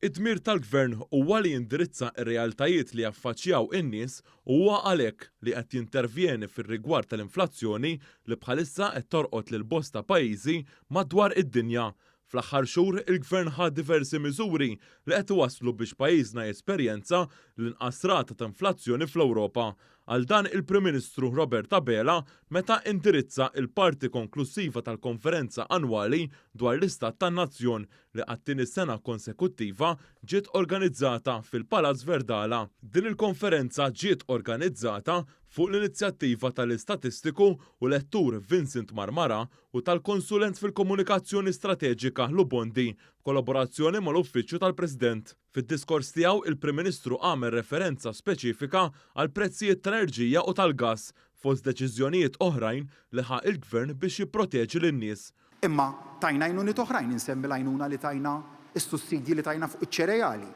Id-dmir tal-Gvern huwa li jindirizza r-realtajiet li jaffaċċjaw in-nies u huwa għalhekk li qed jintervjeni fir-rigward tal-inflazzjoni li bħalissa qed torqod lil bosta pajjiżi madwar id-dinja. Fl-aħħar xhur il-Gvern ħa diversi miżuri li qed iwasslu biex pajjiżna jesperjenza l-inqas rata ta' inflazzjoni fl-Ewropa. Qal dan il-Prim Ministru Robert Abela meta indirizza l-parti konklussiva tal-konferenza annwali dwar l-Istat tan-Nazzjon li għat-tieni sena konsekuttiva ġiet organizzata fil-Palazz Verdala. Din il-konferenza ġiet organizzata fuq l-inizjattiva tal-istatistiku u lettur Vincent Marmara u tal-konsulent fil-komunikazzjoni strateġika Lou Bondi b'kollaborazzjoni mal-Uffiċċju tal-President. Fid-diskors tiegħu, il-Prim Ministru għamel referenza speċifika għall-prezzijiet tal-enerġija u tal-gass fost deċiżjonijiet oħrajn li ħa l-Gvern biex jipproteġi lin-nies. Imma tajna għajnuniet oħrajn, insemmi l-għajnuna li tajna, is-sussidji li tajna fuq iċ-ċereali,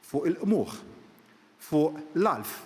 fuq il-qmuħ, fuq l-għalf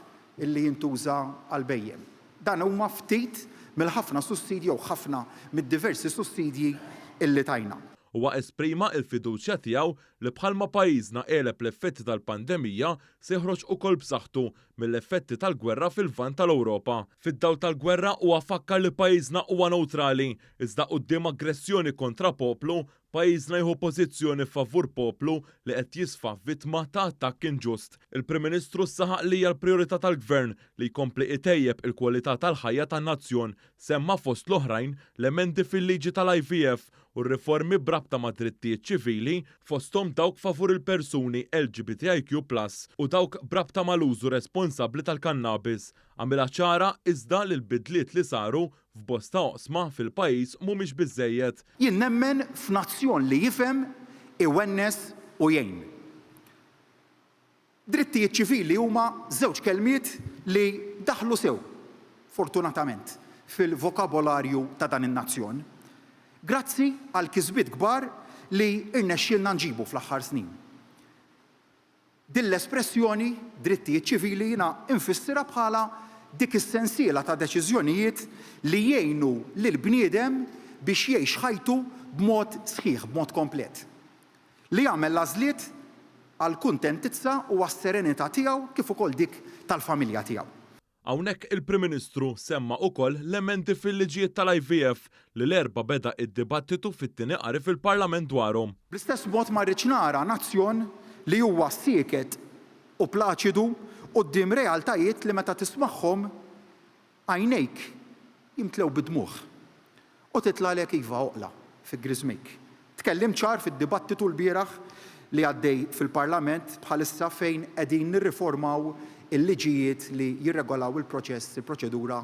li jintuża għall-bhejjem. Dan huma ftit mill-ħafna sussidji jew ħafna mid-diversi sussidji li tajna. Huwa esprima l-fiduċja tiegħu li bħalma pajjiżna għeleb l-effetti tal-pandemija se joħroġ ukoll b'saħħtu mill-effetti tal-gwerra fil-Lvant tal-Ewropa. Fid-dawl tal-gwerra huwa fakkar li pajjiżna huwa newtrali, iżda quddiem aggressjoni kontra poplu Pajjiżna jieħu pożizzjoni favur poplu li qed jisfa vittma ta' attakk inġust. Il-Prim Ministru saħaq li hija l-prijorità tal-Gvern li jkompli itejjeb il-kwalità tal-ħajja tan-nazzjon. Semma fost l-oħrajn l-emendi fil-liġi tal-IVF u r-riformi b'rabta mad-drittijiet ċivili fosthom dawk favur il-persuni LGBTIQ plus u dawk b'rabta mal-użu responsabbli tal-kannabis. Għamilha ċara iżda li l-bidliet li saru f'bosta oqsma fil-pajjiż mhumiex biżżejjed. Jien nemmen f'nazzjon li jifhem, iwennes u jgħin. Drittijiet ċivili huma żewġ kelmiet li daħlu sew, fortunatament, fil-vokabolarju ta' dan in-nazzjon. Grazzi għall-kisbiet kbar li rnexxielna nġibu fl-aħħar snin. Din l-espressjoni, drittijiet ċivili, jiena nfissirha bħala dik is-sensiela ta' deċiżjonijiet li jgħinu lill-bniedem biex jgħix ħajtu b'mod sħiħ, b'mod komplet. Li jagħmel l-għażliet għall-kuntentizza u għas-serenità tiegħu kif ukoll dik tal-familja tiegħu. Hawnhekk il-Prim Ministru semma ukoll l-emendi fil-liġijiet tal-IVF li l-Erbgħa beda id-dibattitu fit-tieni qari fil-Parlament dwarhom. Bl-istess mod ma rridx nara nazzjon li huwa sieket u plaċidu quddiem realtajiet li meta tismagħhom għajnejk jimtlew bid-dmugħ. U titlagħlek iva għoqla fi griżmejk. Tkellimt ċar fid-dibattitu lbieraħ li għaddej fil-Parlament bħalissa fejn qegħdin nirriformaw il-liġijiet li jirregolaw il-proċess, il-proċedura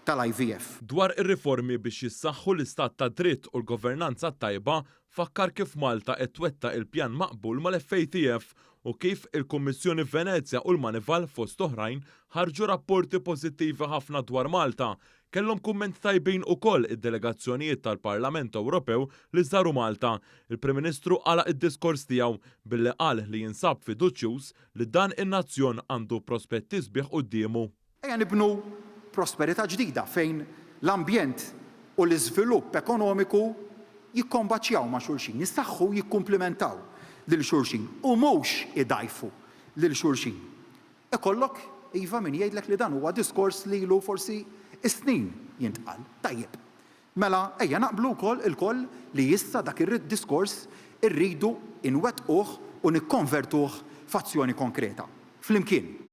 tal-IVF. Dwar ir-riformi biex jissaħħu l-istat tad-dritt u l-governanza t-tajba, fakkar kif Malta qed twettaq il-pjan maqbul mal-FATF u kif il-Kummissjoni Venezja u l-Moneyval fost oħrajn ħarġu rapporti pożittivi ħafna dwar Malta Kellhom kummenti tajbin ukoll id-delegazzjonijiet tal-Parlament Ewropew li żaru Malta. Il-Prim Ministru għalaq id-diskors tiegħu billi qal li jinsab fiduċjuż li dan in-nazzjon għandu prospetti sbieħ quddiemu. Ejja nibnu prosperità ġdida fejn l-ambjent u l-iżvilupp ekonomiku jikkombaċjaw ma' xulxin, isaħħu u jikkumplimentaw lil xulxin u mhux idgħajfu lil xulxin. Ikollok, iva, min jgħidlek li dan huwa diskors li ilu forsi s-snin jintqal. Tajjeb. Mela ejja naqblu wkoll ilkoll li issa dak ir-diskors irridu nwettquh u nikkonvertuh f'azzjoni konkreta. Flimkien.